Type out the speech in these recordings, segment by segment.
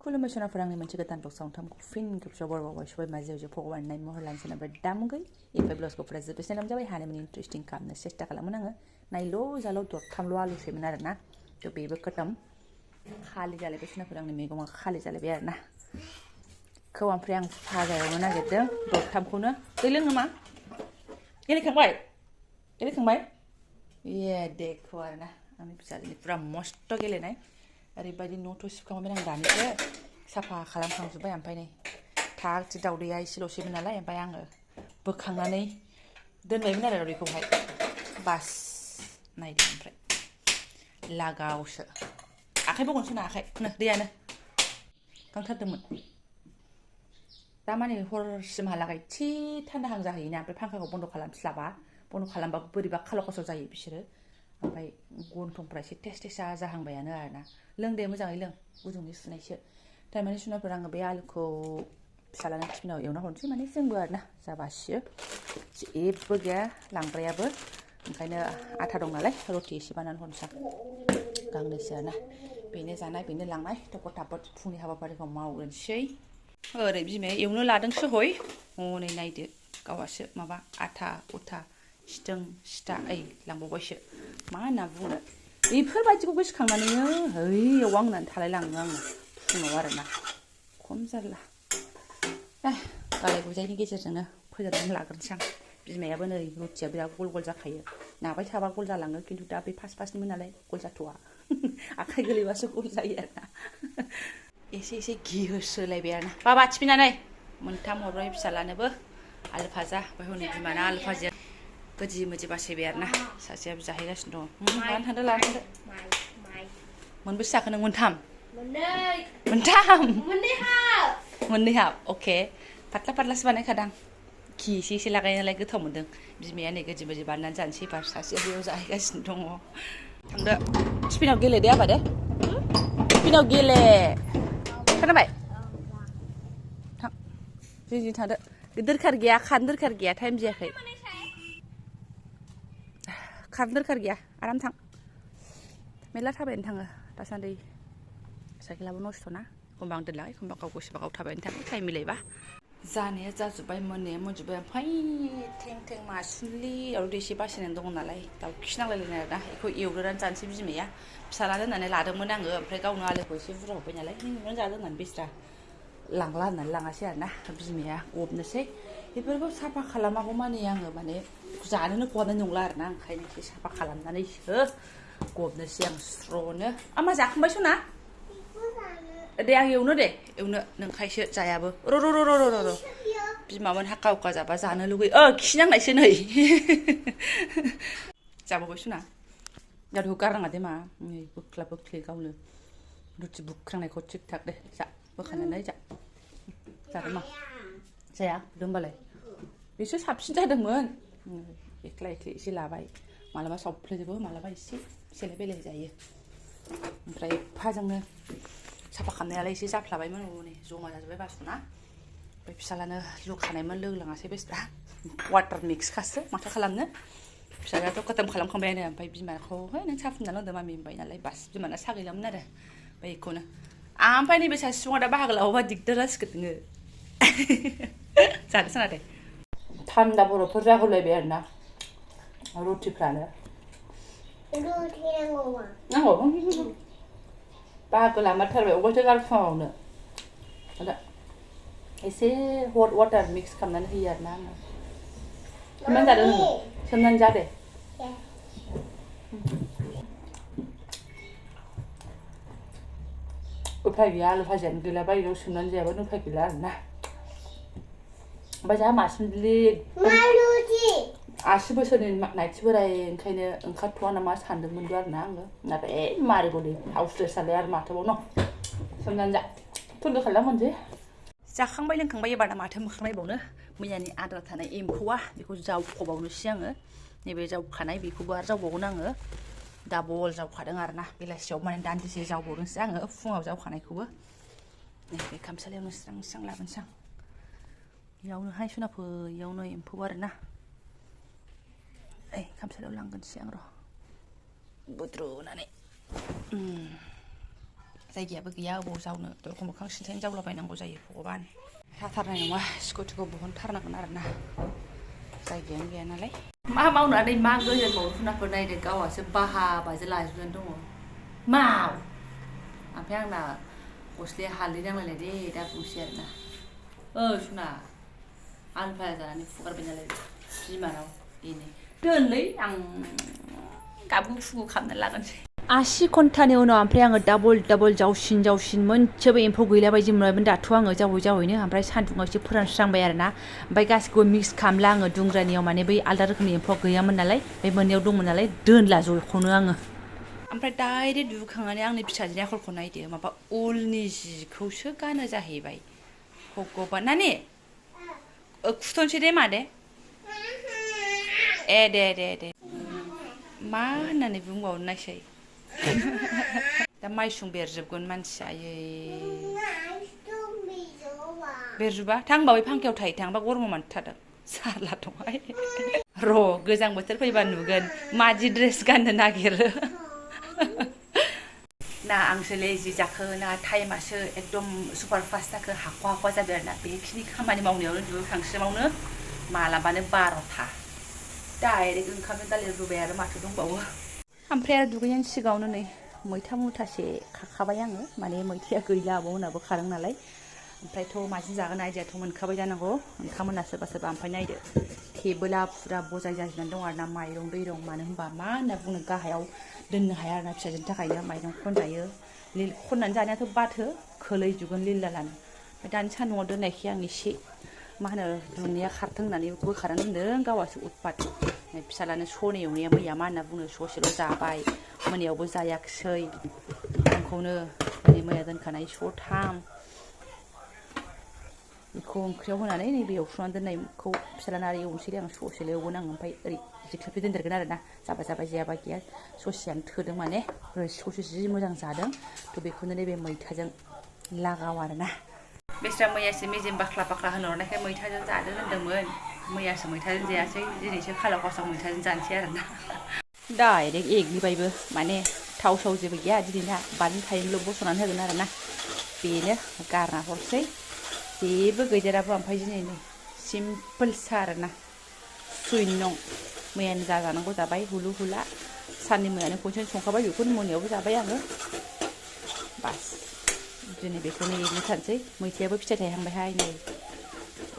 खुलुमबाय सोनाफोर आंनि मोनसे गोदान ब्लग सावथामखौ फिन खेबसेयाव बरबावबाय सबाय माजियाव भगवान नाय महर लानोसै ओमफ्राय दामगै इनिफ्राय ब्लाउसखौ फुरा जोबोसे जाबाय हानायमानि इन्टारेस्टिं खालामनो सेस्था खालामोन आङो नायल' जाल' दरथामल' आलुसैमोन आरोना थ' बेबो खतम खालि जालायबाय सोनाफोर आंनि मैगङा खालि जालायबाय आरोना खौ ओमफ्राय आं फाजा एवनो नागिरदों दरथामखौनो दै लोङो मा गेलेखांबाय ए देखो आरोना आंनि फिसाजोनि फुरा मस्थ' गेलेनाय ओरैबायदि न'थ' सिबखांबाय आं दानिसो साफा खालामखांजोब्बाय ओमफ्राय नै थागथि दावदैया एसेल'सैमोन नालाय ओमफ्राय आङो बोखांनानै दोनबायमोन आरो बेखौहाय बास नायदो ओमफ्राय लागावसो आखाइ बगनसो ना आखाइ दैयानो गांथारदोंमोन दा माने हरसिमहालागै थि थान्दाहां जाहैयोना ओमफ्राय फांखाखौ बन्द' खालामस्लाबा बन्द' खालामबाबो बोरैबा खालाव खासाव जायो बिसोरो ओमफ्राय गन्थंफ्रा एसे टेस्ट जाहांबायानो आरोना लों दे मोजाङै लों गुदुंनि सुनायसो थारमाने सुनाफोर आङो बे आलुखौ फिसालानो टिफिनाव एवना हरनोसै माने जोंबो आरोना जाबासियो जेबो गैया लांग्रायाबो ओंखायनो आथा दं नालाय रुटि एसे बानायनानै हरनोसै गांनैसो आरोना बेनो जानाय बेनो लांनाय थपट थापट फुंनि हाबाफारिखौ मावग्रोनोसै ओरै बिमाया एवनो लादोंसो हय हनै नायदो गावहासो माबा आथा उथा सिथों सिथा लांबावबायसो मा होनना बुंनो बेफोरबायदिखौ गोसोखांनानैनो हैयाव आं होननानै थालायलाङो आङो फुङाव आरोना खम जारला गालाय गुजायनि गेजेरजोंनो फोजोबनानै लाग्रोनोसै आं बिमायाबो नै रुटिया बिराद गल गल जाखायो नाबाय थाबा गल जालाङो खिन्थु दा बे फार्स्टनिमोन नालाय गल जाथ'वा आखाइ गोलैबासो गल जायो आरोना एसे एसे घि होसोलायबाय आरोना बाबा थिफिनानै मोनथाम हरबाय फिसालानोबो आलु भाजा ओमफ्राय हनै बिमाना आलु भाजाया गोदि मोदि बासायबाय आरोना सासेयाबो जाहैगासिनो दङ लानानै थांदो मोनबेसे जाखो नों मोनथाम मोननै हाब अके फातला फातलासो बानायखादां घि एसे एसे लागाय नालाय गोथाव मोन्दों बिमाया नै गोदि मोदि बानायनानै जानोसै एबार सासेया बेयाव जाहैगासिनो दङ थांदो टिफिनाव गेलेदो आबा दे टिफिनाव गेले खोनाबाय थां जिजि थांदो दोरखार गैया खानो दोरखार गैया टाइम जायाखै खारनो दोरखार गैया आराम थां मेरला थाबायनो थाङो दासान्दि साइकेलाबो नस्थ'ना एखमबा आं दोनलाङो एखमबा गाव गोसोबा गाव थाबायनो थाङो टाइम मिलायबा जानाया जाजोब्बाय मोननाया मोनजोब्बाय ओमफ्राय थें थें मासुलि दावदै एसे बासायनानै दङ नालाय दाउखि नांलायलायनाय आरोना बेखौ एवग्रोनानै जानोसै बिमाया फिसाला दोननानै लादोंमोन आङो ओमफ्राय गावनो आलुखौ एसे बुरजा हरबाय नालाय नोंनो जादों होननानै बेस्रा लांला होननानै लाङासै आरोना बिमाया गबनोसै बेफोरखौ साफा खालामागौ मानि आङो माने जानोनो खहाबनाय नंला आरोना ओंखायनो एसे साफा खालामनानैसो गबनोसै आं स्र'नो आमा जाखांबाय सना दे आं एवनो नोंखायसो जायाबो र' बिमामोन हाक्का हुक्का जाबा जानो लुगैयो खिनांनायसो नै जाबावबाय सना दादु गारनाङा दे मा नै बोख्ला बोख्लि गावनो रुटि बुख्रांनायखौ थिग थाक दे जा बोखानानै जादों मा जाया होमबालाय बेसो साबसिन जादोंमोन एक्ला एक्लि एसे लाबाय मालाबा सावफ्लेजोबो मालाबा एसे सेलाय बेलाय जायो ओमफ्राय फाजोंनो साफा खालामनायालाय एसे जाफ्लाबायमोन हनै जमा जाजोब्बाय बासना ओमफ्राय फिसालानो लुखानायमोन लोंलाङासै बेस्रा वाटार मिक्सखासो माथो खालामनो फिसालायाथ' खतम खालामखांबायानो ओमफ्राय बिमाखौ नों साहा फुनना लोंदो मामि होनबाय नालाय बास बिमाना साहा गैलामोन आरो ओमफ्राय बेखौनो ओमफ्राय नैबे सासे सुबुङा दा बाहागो लाबावबा दिगदार जासिगोन नोङो जादो साना दे थान्दा बरफफोर जागुलायबाय आरोना रुटिफ्रानो नांगौ बाहागो लामारथारबाय अबायथो गार फुङावनो एसे हट वाटार मिक्स खालामनानै होयो आरोना आङो सोमनानै जादो नोङो सोमनानै जा दे उफाय गैया आलु भाजायानो गैला बायनायाव सोमनानै जायाबानो उफाय गैला आरोना ओमफ्राय जोंहा मासुलि 80 बोसोरनि नायथि बोराय ओंखायनो ओंखारथ'वा नामा सानदोंमोनबो आरोना आङो नाथाय मारिग'लि हाउसलेस जालाय आरो माथोबाव न सोमनानै जा थुलु खालामनोसै जाखांबाय लोंखांबाय एबार माथो मोखां नायबावनो मैयानि आद्रा थानाय एम्फौआ बेखौ जावख'बावनोसै आङो नैबे जावखानाय बेखौबो आरो जावबावगोन आङो डाबल जावखादों आरोना बेलासियाव माने दान्दिसे जावबावदोंसो आङो फुङाव जावखानायखौबो नैबे खामसालियावनो स्रां लाबोनोसै आं इयावनोहाय सुनाफो इयावनो एम्फौ आरोना खामसालियाव लांगोनसै आं र' बुद्रुनानै जायगायाबो गैया अबाव जावनो दरखं मोखां सिन्थायनो जावलाबायनांगौ जायो भगबान हाथारनाय नङा स्कुटिखौ बहनथारनांगोन आरोना जायगायानो गैया नालाय मा मावनानै मा गोजोन बावथुनाफोर नायदो गावहासो बाहा बाजो लाजोबनानै दङ माव ओमफ्राय आंना गस्लाया हालदै नांलायनाय दे दा बुंसै आरोना सुना आलु भाजा जानानै फुगारबाय नालाय बिमानाव बेनो दोनलै आं गाबगु फुगु खालामना लागोनसै 80 घन्टानि उनाव ओमफ्राय आङो डाबल जावसिन मोनसेबो एम्फौ गैला बायदि मोनबायमोन दाथ' आङो जावैनो ओमफ्राय सान्दुङाव एसे फोरानस्रांबाय आरोना ओमफ्राय गासिखौबो मिक्स खालामला आङो दुंग्रानियाव माने बै आलदा रोखोमनि एम्फौ गैयामोन नालाय बे मोननैयाव दंमोन नालाय दोनला ज'खौनो आङो ओमफ्राय डाइरेक्ट दुगैखांनानै आंनि फिसाजोनि आखलखौ नायदो माबा उलनि जिखौसो गानो जाहैबाय भगबान नानि खुथ'नोसै दे मा दे दे मा होननानै बुंबावनो नायसै दा माइसुं बेरजोबगोन मानसिया आयै बेरजुबा थांबा बै फांखायाव थायो थांबा गरमाव मानो थादों साला दंहाय र' गोजां बोथोर फैबा नुगोन मादि ड्रेस गाननो नागिरो ना आंसो लेजि जाखो ना टाइमासो एकदम सुपार फास्ट जाखो हाखवा जाबाय आरोना बेखिनि खामानि मावनायावनो दुगैखांसिमावनो मालाबानो 12ता डाइरेक्ट ओंखामजों दालि रुबाय आरो माथो दंबावो ओमफ्राय आरो दुगैनायनि सिगाङावनो नै मैथा मुथासे खाखाबाय आङो माने मैथाया गैला आब'मोनाबो खादों नालाय ओमफ्रायथ' माजों जागोन आइडियाथ' मोनखाबाय जानांगौ ओंखाममोना सोरबा ओमफ्राय नायदो टेबोला फुरा बजाय जाजोबनानै दं आरोना माइरं दैरं मानो होनबा मा होनना बुंनो गाहायाव दोननो हाया आरोना फिसाजोनि थाखायनो माइरं खनजायो खननानै जानायाथ' बाथो खोलैजोबगोन लिल्ला लानो ओमफ्राय दानि सान्दुङाव दोननायखाय आं एसे मा होनो दुंनाया खारथों होननानै बोखारनानै दोनदों गावहासो उतपात फिसालानो स'नि एवनाया मैया मा होनना बुंनो ससेल' जाबाय मोनायावबो जायाखिसै आंखौनो माने मैया दोनखानाय स'थाम बेखौ ओंख्रियाव होनानै नैबे एवफ्रामनानै दोननायखौ फिसालाना आरो एवनोसै आं ससेल' एवगोन आं ओमफ्राय ओरै जिख्लाबे दोनदेरगोन आरोना जाबाय जायाबा गैया ससेयानो थोदों माने रोसिखौसो जि मोजां जादों थ' बेखौनो नैबे मैथाजों लागाव आरोना बेस्रा मैयासो मेजेम बाख्ला होनहरनायखाय मैथाजों जादों होनदोंमोन मैयासो मैथाजों जायासै दिनैसो खालाव खासाव मैथाजों जानोसै आरोना डाइरेक्ट एग्लिबायबो माने थाव साव जेबो गैया दिनैना बानलु थाइनैल' बस'नानै होगोन आरोना बेनो गारना हरसै जेबो गैदेराबो ओमफ्राय दिनै नै सिम्पोलसो आरोना सुइनं मैयानो जाजानांगौ जाबाय हुलु हुला साननि मैयानो खनसेनो संखाबाय बेखौनो मोनायावबो जाबाय आङो बास दिनै बेखौनो एग्लिथारसै मैथायाबो फिथाइ थायहांबायहाय नै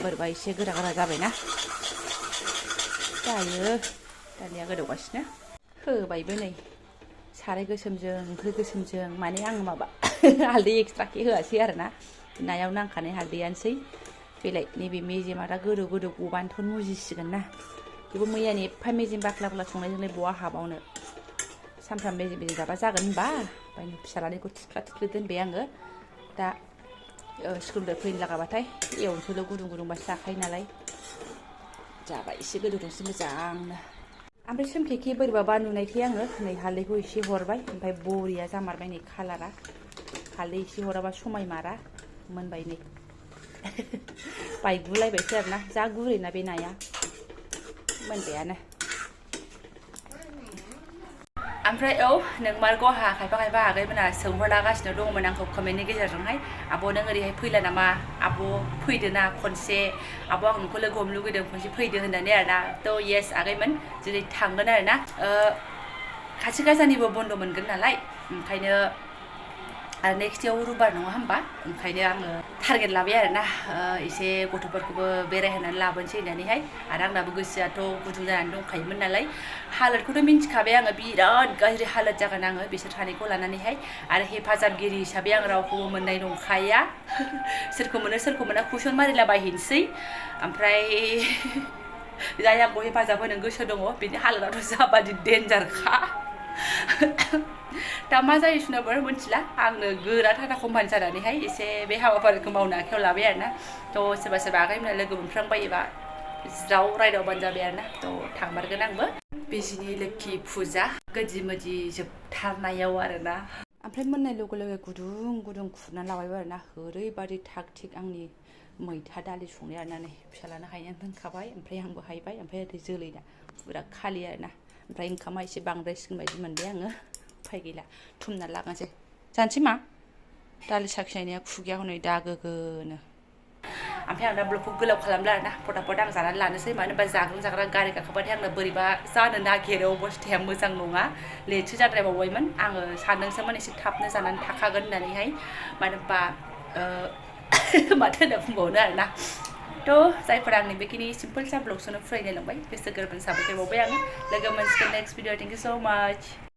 बोरैबा एसे गोरा जाबायना जायो दानिया गोदौगासिनो होबायबो नै साराय गोसोमजों ओंख्रि गोसोमजों माने आं माबा हालदै एक्सट्राखे होआसै आरोना नायाव नांखानाय हालदैयानोसै बेलाय नैबे मेजेमा दा गोदौ गबानोथ' मुजिसिगोन ना बेबो मैयानि एफा मेजेम बाख्ला संनायजोंलाय बहा हाबावनो सानफ्राम मेजेम जाबा जागोन होनबा ओमफ्राय फिसालानिखौ थुख्ला दोनबाय आङो दा स्कुलनिफ्राय फैनो लागाबाथाय एवनोसैल' गुदुंबासो जाखायो नालाय जाबाय एसे गोदौदोंसो मोजांनो ओमफ्राय सोमखेखे बोरैबाबा नुनायखाय आङो नै हालदैखौ एसे हरबाय ओमफ्राय बरिया जामारबाय नै कालारा हालदै एसे हराबा समायमारा मोनबाय नै बायगुलायबायसो आरोना जा गुरैना बे नाया मोनबायानो ओमफ्राय नोंमारगौ आंहा खायफा आगैमोना सोंहरलागासिनो दंमोन आंखौ कमेन्टनि गेजेरजोंहाय आब' नों ओरैहाय फैला नामा आब' फैदोना खनसे आब' आं नोंखौ लोगो हमनो लुगैदों खनसे फैदो होननानै आरोना थ' येस आगैमोन दिनै थांगोन आरोना खाथि खाजानिबो बन्द' मोनगोन नालाय ओंखायनो आरो नेक्स्टआव रुबार नङा होमबा ओंखायनो आङो टारगेट लाबाय आरोना एसे गथ'फोरखौबो बेरायहोनानै लाबोनोसै होननानैहाय आरो आंनाबो गोसोआथ' गुदुं जानानै दंखायोमोन नालाय हालोदखौथ' मिन्थिखाबाय आङो बिराद गाज्रि हालोद जागोन आङो बिसोर सानैखौ लानानैहाय आरो हेफाजाबगिरि हिसाबै आं रावखौबो मोननाय नंखाया सोरखौ मोना कुइसन मारिलाबायहैनोसै ओमफ्राय जाय आंखौ हेफाजाब होनो गोसो दङ बिनि हालोदाथ' जाबादि डेन्जारखा दा मा जायो सुनाबर मिथिला आंनो गोरा टाटा कम्पानि जानानैहाय एसे बे हाबाफारिखौ मावनो आखायाव लाबाय आरोना थ' सोरबा आगैमोना लोगो मोनफ्रांबायोबा ज्राव रायदावबानो जाबाय आरोना थ' थांमारगोन आंबो बिजनि लोखि फुजा गोदि मोदि जोबथारनायाव आरोना ओमफ्राय मोननाय लोगो गुदुं खुरना लाबायबो आरोना ओरैबादि थाग थिग आंनि मैथा दालि संनाय आरोना नै फिसालानो हायनानै दोनखाबाय ओमफ्राय आंबो हायबाय ओमफ्राय ओरै जोलैना फुरा खालि आरोना ओमफ्राय ओंखामा एसे बांद्रायसिगोन बायदि मोनबाय आङो उफाय गैला थुमना लागानोसै जानोसै मा दालि साखिनायनिया खुगाया हनै दागोगोनो ओमफ्राय आं दा ब्लगखौ गोलाव खालामला आरोना फटाफट आं जानानै लानोसै मानो होनबा जाग्रा गारि गाखोबाथाय आंना बोरैबा जानो नागिरो अबस्थाया मोजां नङा लेटसो जाद्रायबावबायमोन आङो सानदोंसोमोन एसे थाबनो जानानै थाखागोन होननानैहाय मानो होनबा माथो होनना बुंबावनो आरोना थ' जायफोरा आंनि बेखिनि सिम्पोल सा ब्लगसोनो फरायलायलांबाय गोसो गोरबोनि साबायखर बावबाय आं लोगो मोनसिगोन नेक्स्ट भिडिअ थेंक इउ स' माच